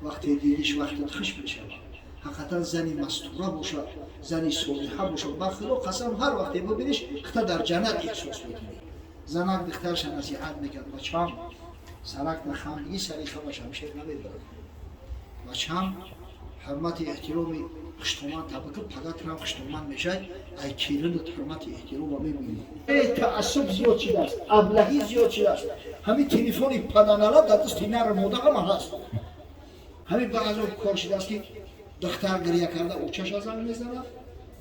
Вақте дидиш, вақтат хуш мешавад. Ҳақиқатан зани мастура бошад, зани солиҳа бошад, ба Худо қасам, ҳар вақте бибиниш, хита дар ҷаннат эҳсос мекунӣ. Занак духтарша насиҳат мекард: «Бачам, сарак нахам, диги сари хамаш ҳамшер намебарад. Бачам, ҳурмати эҳтироми хуштоман табака, пагатрам хуштоман мешавад, ай келинат ҳурмати эҳтирома мебинӣ». Таассуб зиёд шидааст, аблаҳӣ зиёд шидааст. Ҳамин телефони паданала дар дасти нар мода ҳама ҳаст. Ҳамин баъзо кор шидааст, ки духтар гиря карда очаша занг мезанад,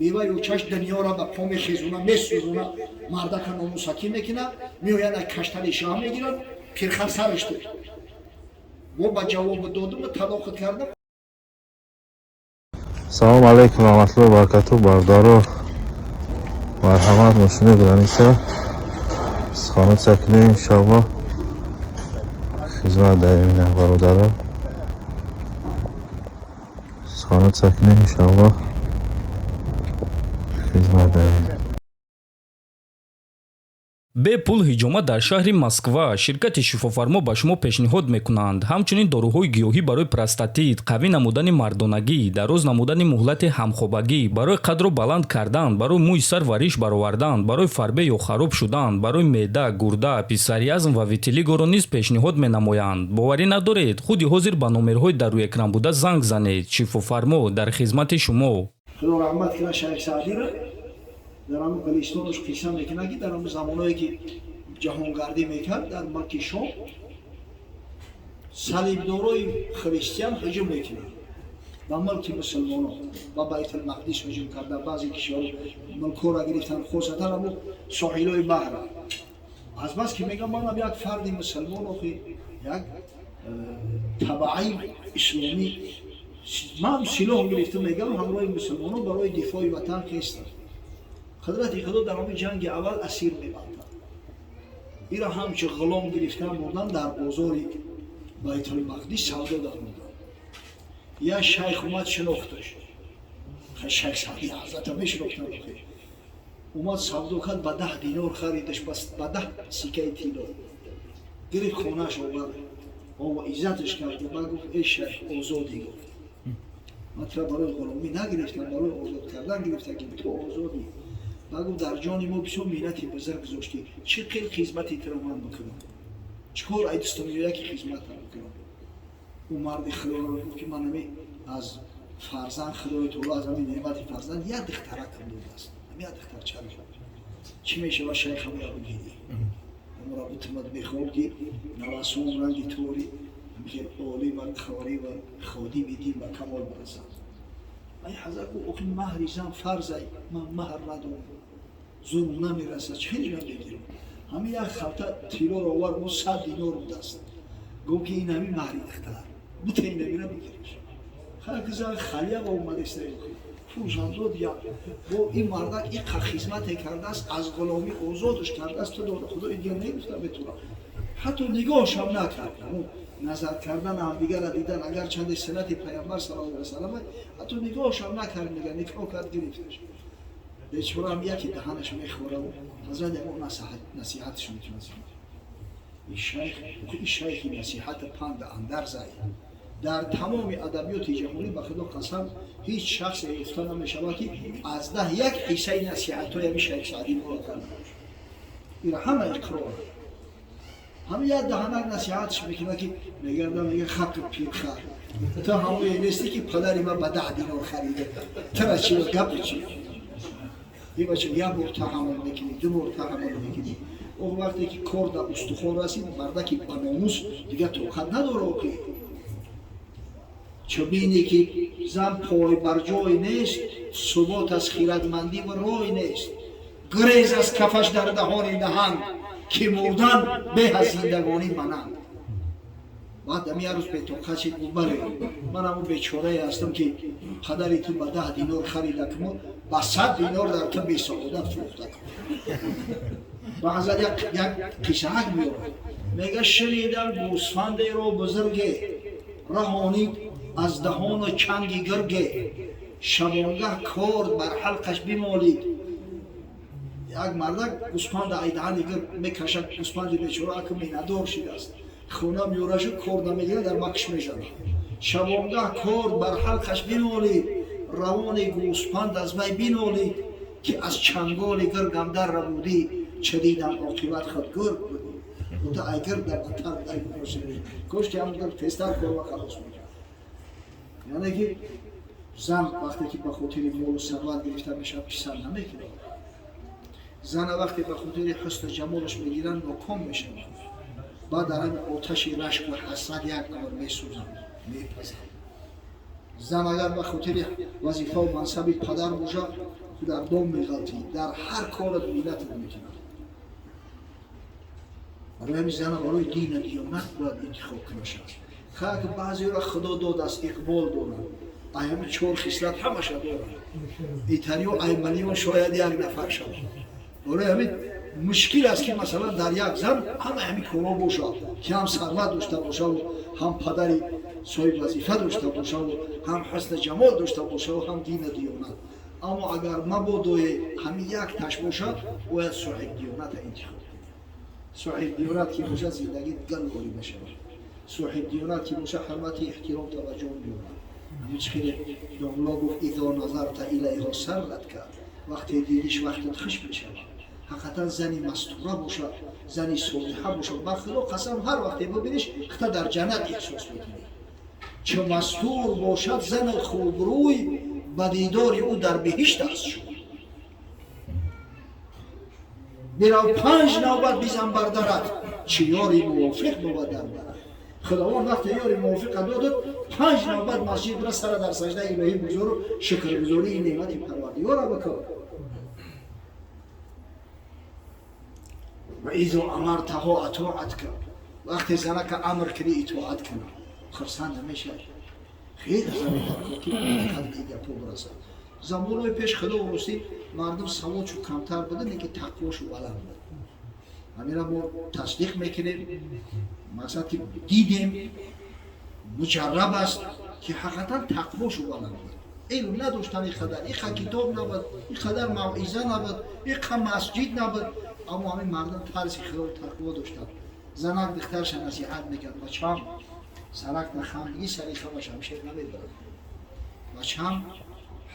беваи очаш дунёра ба по мехезуна, месӯзуна, мардака номусакӣ мекунад, меояд, ай каштали шаҳ мегирад, пирхар сариште бо ба ҷавобу додуму талоқат кардам. Салом алейкум, раҳматуллоҳи баракату, бародаро. Марҳамат, мошини граница схонуца кунем, иншоалло. Хизмат даем, ина, бародаро. Схонуца кунем, иншоалло. Хизмат даем. Бепул ҳиҷома дар шаҳри Москва. Ширкати «Шифофармо» ба шумо пешниҳод мекунанд ҳамчунин доруҳои гиёҳӣ барои простатит, қавӣ намудани мардонагӣ, дароз намудани муҳлати ҳамхобагӣ, барои қадро баланд кардан, барои мӯи сар ва риш баровардан, барои фарбе ё хароб шудан, барои меъда, гурда, псориаз ва витилигоро низ пешниҳод менамоянд. Боварӣ надоред? Худи ҳозир ба номерҳои дар рӯи экран буда занг занед. «Шифофармо» дар хизмати шумо. Худо раҳмат кунад шайх Саъдиро. Дар ҳамун Гулистонаш қисса мекунад, ки дар ҳамун замоное, ки ҷаҳонгардӣ мекард, дар мулки Шом салибдорои христиан ҳуҷум мекунанд ба мулки мусулмонон, ба Байтулмақдис ҳуҷум карда, баъзе кишвар мулкҳоро гирифтан, хосатан ҳамун соҳилҳои баҳра. Азбас ки мегам, манам як фарди мусулмон, охи як табаъи исломӣ, ман силоҳ гирифтам, мегам, ҳамроҳи мусулмонон барои дифои ватан хестам. Қудрати Худо, дар ҳамин ҷанги аввал асир мебандад. Ира ҳамчу ғулом гирифтан, бурдан, дар бозори Байтулмақдис савдо дармодан. Як шайх омад, шинохташ. Шайх Саъди ҳазрата мешинохтан. Омад, савдо кард, ба 10 динор харидаш, ба 10 сикаи тилло гирифт, хонааш овард, иззаташ кард. Ба гуфт: «Эй шайх, озодӣ». Гуфт: «Ман тура барои ғуломӣ нагирифтам, барои озод кардан гирифтам, ки ту озодӣ». Ба гуфт: «Дар ҷони мо бисёр миннати бузург гузоштӣ. Чӣ қил хизмати туро ман бикунам? Чӣ кор ай дӯстон яки хизматам бикунам?» Ӯ марди Худоро гуфт, ки ман ҳами аз фарзанд, Худои таоло аз ҳамин неъмати фарзанд як духтаракам додааст, ҳами як духтарча. Чӣ мешава, шайх, ҳамоя бигирӣ, ҳамора бутумад? Мехоҳам, ки навасом ранги тори ҳамихел олим ва қорӣ ва ходими дин ба камол барасад. Ай ҳазрат гуфт: «Охи, маҳри зан фарзай, ман маҳр надорам, зулм намерасад, чӣ ман бигирам?» Ҳамин як халта тиллоро овард, мо 100 динор будааст. Гуфт, ки ин ҳамин маҳри духтар бута, ин намира бигириш. Хакза халиява омадеста, фурӯшам дод. Я бо ин мардак иқа хизмате кардааст, аз ғуломӣ озодш кардааст, ту дода Худо дигар негуфта метавонам. Ҳатто нигоҳшам накард. Назар кардан, ҳамдигарра дидан, агарчанде суннати Пайғамбар саллаллоҳу алайҳи васаллам, ҳатто нигоҳшам накард. Мега, никоҳ кард, гирифташ. Бечора ҳам яке даҳанаш мехӯраву ҳазрат ягон насиҳатш метавонад. Ин шайхи насиҳата, панда андарзай дар тамоми адабиёти ҷаҳонӣ, ба Худо қасам, ҳеҷ шахсе ёфта намешавад, ки аз 10 як ҳиссаи насиҳатҳои ҳамин шайх Саъдӣ моро карда бошад. Ира ҳама иқрор. Ҳама як даҳанак насиҳатш мекунад, ки мегардам, мега: «Хақи пирхар, ту ҳамое нестӣ, ки падари ман ба 10 динор харида? Тура чи гапи чи?» Ибача, як бор таҳаммул мекунӣ, ду бор таҳаммул мекунӣ. Он вақте ки кор дар устухон расид, мардаки ба номус дигар тоқат надора. Охи, чо бинӣ, ки зан пойбарҷой нест, субот аз хирадмандӣ ва рой нест, гурез аз кафаш дар даҳони наҳанг, ки мурдан беҳ аз зиндагонӣ мананд. Баъд ами як рӯз бетоқат шид, гуфт: «Бале, ман ҳамун бечорае ҳастам, ки падари ту ба 10 динор харида кумо, ба 100 динор дар ту бесаодат фурӯхта кун». Ба ҳазрат як қиссаак меорад, мега: «Шунидам гӯсфандеро бузурге раҳонид аз даҳону чанги гурге, шабонгаҳ корд бар ҳалқаш бимолид». Як мардак гӯспанда ай даҳани гург мекашад. Гӯспанди бечора аку миннатдор шидааст. Хона меёрашу, кор намегирад, дар макш мешавад. Шабонгаҳ кор бар ҳалқаш бинолид, равони гӯспанд аз вай бинолид, ки аз чанголи гургам дар рабудӣ, ча дидам оқибат худ гург будӣ. Гуфта ай гург дар бадтар дай бошӣ. Кош ки ҳамон гург тезтар корва халос мекард. Яъне ки зан вақте ки ба хотири молу сарват гирифта мешавад, писанд намекунад. Зана вақте ба хотири ҳусну ҷамолаш мегиранд, ноком мешавад. Баъд дар ҳамин оташи рашку ҳасрат як умр месӯзанд, мепазанд. Зан агар ба хотири вазифаву мансаби падар бошад, ту дар дом меғалтӣ, дар ҳар корат миллатат мекунад. Барои ҳамин зана барои дину диёнат бояд интихоб кунад шахс. Хак баъзеро Худо додааст, иқбол дорад, ай ҳамин чор хислат ҳамаша дорад. Италиё ай миллион шояд як нафар шавад. Барои ҳамин мушкил аст, ки масалан дар як зан ҳама ҳамин корҳо бошад, ки ҳам сарват дошта бошаву, ҳам падари соҳиб вазифа дошта бошаву, ҳам ҳусни ҷамол дошта бошаву, ҳам дину диёнат. Аммо агар мабодое ҳамин як таш бошад, бояд соҳибдиёната интихоб кунӣ. Соҳибдиёнат ки бошад, зиндагӣ галворӣ мешавад. Соҳибдиёнат ки бошад, ҳурмати эҳтиром таваҷҷӯҳ меёбад. Ҳамин хеле домло гуфт: إذا نظرت إليها سرتك, вақте дидиш, вақтат хуш мешавад. Ҳақиқатан зани мастура бошад, зани солиҳа бошад, ба Худо қасам, ҳар вақте бибиниш, хата дар ҷаннат эҳсос мекунӣ. Чо мастур бошад зани хубрӯй, ба дидори ӯ дар биҳишт аст шуд. Бирав, панҷ навбат бизан бар дарат, чӣ ёри мувофиқ бувад дар барат. Худованд вақте ёри мувофиқа додад, панҷ навбат масҷид бира, сара дар саждаи илоҳӣ бигузору шукргузории неъмати Парвардигора бикун. وإذا أمرتها أطاعتك, вақте занака амр кунӣ, итоат кунад, хурсанд намешавад. Хеле зани дар ки гапо бирасад. Замонҳои пеш, Худо ростӣ, мардум саводшу камтар буда, лекин тақвошу баланд буд. Ҳамира мо тасдиқ мекунем, мақсад ки дидем, муҷарраб аст, ки ҳақиқатан тақвошу баланд буд. Илм надоштан иқадар, иқа китоб набуд, иқадар мавъиза набуд, иқа масҷид набуд, аммо ҳамин мардум тарси Худо, тақво доштанд. Занак духтарша насиҳат мекард: «Бачам, сарак нахам, сари хамаш ҳамшер намебарад. Бачам,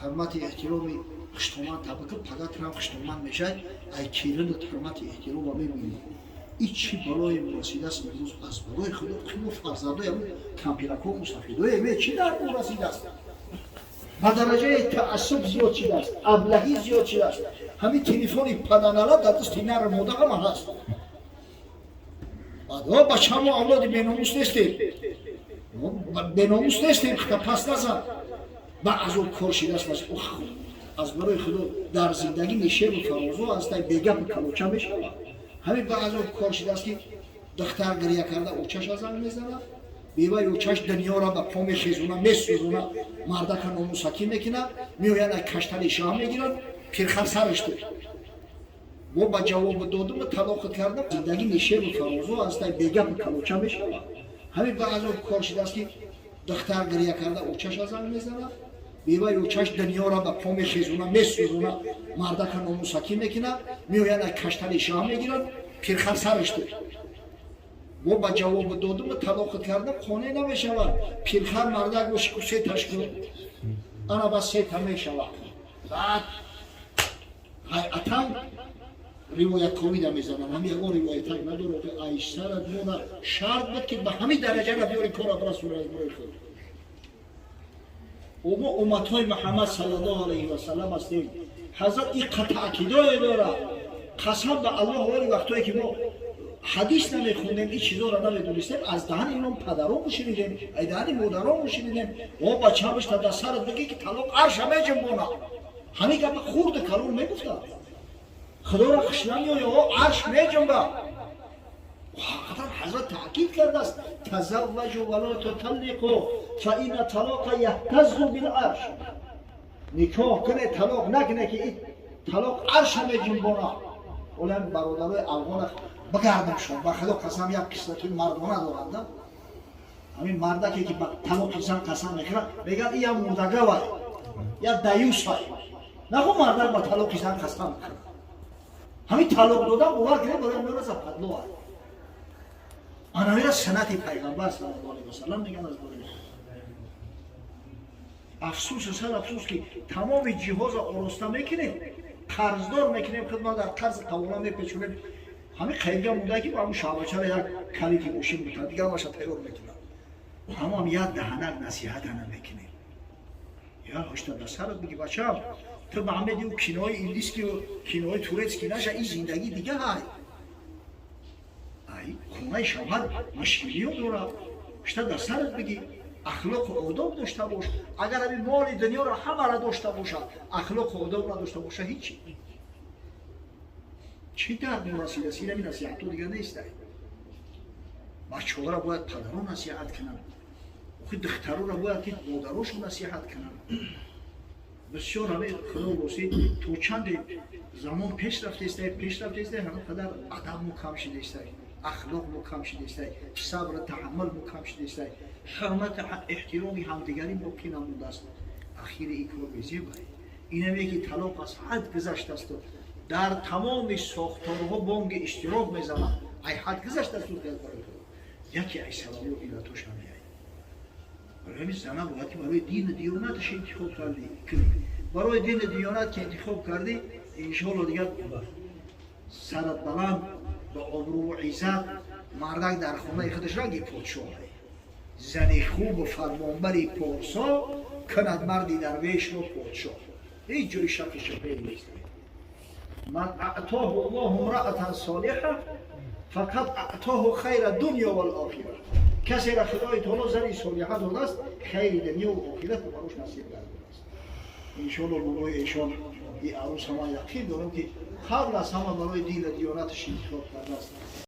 ҳурмати эҳтироми хуштоман табака, падатрам хуштоман мешавад, ай келинат ҳурмати эҳтирома мебинӣ». И чӣ балое расидааст имрӯз? Аз балои Худо мо фарзандои ҳамун кампирако, мусафидое чӣ дар мо расидааст? Ба дараҷаи таассуб зиёд шидааст, аблаҳӣ зиёд шидааст. Ҳамин телефони паданала дар дасти нару мода ҳама ҳаст. Баъд бачамо авлоди беномус нестем, беномус нестем, хата пас назан. Ба азоб кор шидааст. Аз барои Худо, дар зиндагӣ нишебу фарозо ҳастай, бегапу калоча мешавад. Ҳамин ба азоб кор шидааст, ки духтар гиря карда очаша занг мезанад, беваи очаш дунёра ба по мехезуна, месӯзуна, мардака номусакӣ мекунад, меояд, ай каштали шоҳ мегирад, пирхар сараш ту мо ба ҷавобу додуму талоқат кардам. Зиндагӣ нишебу фарозо ҳастай, бегапу калоча мешавад. Ҳамин ба азоб кор шидааст, ки духтар гиря карда очаша занг мезанад, беваи очаш дунёра ба по мехезуна, месӯзуна, мардака номусакӣ мекунад, меояд, ай каштали шоҳ мегирад, пирхар сараш ту мо ба ҷавобу додуму талоқат кардам. Қонеъ намешавад пирхар, мардак боши ку, сеташ кун, ана ба сета мешавад. Баъд ҳайатан ривоятковида мезанам. Ҳами ягон ривоятак надорад, ки айсарат мона шарт буд, ки ба ҳамин дараҷара биёри, кора бирасуна аз барои худ. Мо умматҳои Муҳаммад саллаллоҳу алайҳи васалам ҳастем. Ҳазрат иқа таъкидое дорад, қасам ба Аллоҳ. Вали вақтое ки мо ҳадис намехондем, ин чизоро намедонистем, аз даҳани имом падарон мешунидем, ай даҳани модарон мешунидем: «О бачам, бишта дар сарат бигӣ, ки талоқ арша меҷунбона». Ҳамин гапа хурду калон мегуфтанд. Худоро хуш намеоя, о арш меҷунба. Ҳақиқатан ҳазрат таъкид кардааст: تزوجوا ولا تطلقوا فإن الطلاق يهتز بالعرش. Никоҳ куне, талоқ накуне, ки талоқ арша меҷунбона. Олам бародарои афғона бигардам шумо, ба Худо қасам, як қиссатои мардона доранда. Ҳамин мардаке ки ба талоқи зан қасам мехӯрад, мегӯяд, и я мурдагавай, я даюсай. Нахо мардак ба талоқи зан қасам мехӯрад. Ҳамин талоқ додан, бовар кунед, барои мера западло. Анамира суннати Пайғамбар саллаллоҳу алайҳи васаллам мегӯянд аз бораи Афсӯсу сад афсӯс, ки тамоми ҷиҳоза ороста мекунем, қарздор мекунем, хидмат дар қарзи қавона мепечонем. Ҳамин қайдга монда, ки ҳамун шаҳвачара як калити мошин бута, дигар ҳамаша тайёр мекунам, аммо ҳам як даҳанак насиҳата намекунем. Я ҳошта ба сарат биги: бачам, ту маҳмедиу кинои индискию кинои турецкий наша, ин зиндагӣ дига ҳай, ай хонаи шавҳар мушкилиё дорад. Ҳошта дар сарат биги, ахлоқу одоб дошта бош. Агар ҳамин моли дунёро ҳамара дошта бошад, ахлоқу одоб надошта боша, ҳичи. Чӣ дард морасидааст? Инами насиҳатҳо дигар нестай. Бачаҳоро бояд падарон насиҳат кунанд, охи духтароро бояд ки модарошон насиҳат кунанд. Бисёр ҳами, худо росӣ, то чанде замон пеш рафтаистай, пеш рафтаистай, ҳамин қадар адаб кам шидаистай, ахлоқ кам шидаистай, сабр таҳаммул кам шидаистай, ҳурмат эҳтироми ҳамдигарӣ боқӣ намондааст. Ахири ин кор безебай. Инаме ки талоқ аз ҳад гузаштасту дар тамоми сохторҳо бонги иштирок мезанад, ай ҳад гузаштасту. Барои худо, яке ай сабабу иллатош ҳамияй. Барои ҳамин зана бояд ки барои дину диёнаташ интихоб кардӣ кунӣ. Барои дину диёнат ки интихоб кардӣ, иншоалло, дигар сарат баланд, ба обрӯву иззат. Мардак дар хонаи худаш ранги подшоҳ. Зани хубу фармонбари порсо кунад марди дарвешро подшоҳ. Ҳеҷ ҷои шаки шубҳае нест. من أعطاه الله امرأة صالحة فقد أعطاه خير الدنيا والآخرة. Касеро Худои Таоло зани солиҳа додааст, хайри дунё ва охиратро барош насиб гардонааст. Иншоалло, барои эшон и арӯс ҳама яқин дорам, ки қабл аз ҳама барои дину диёнаташ интихоб кардааст.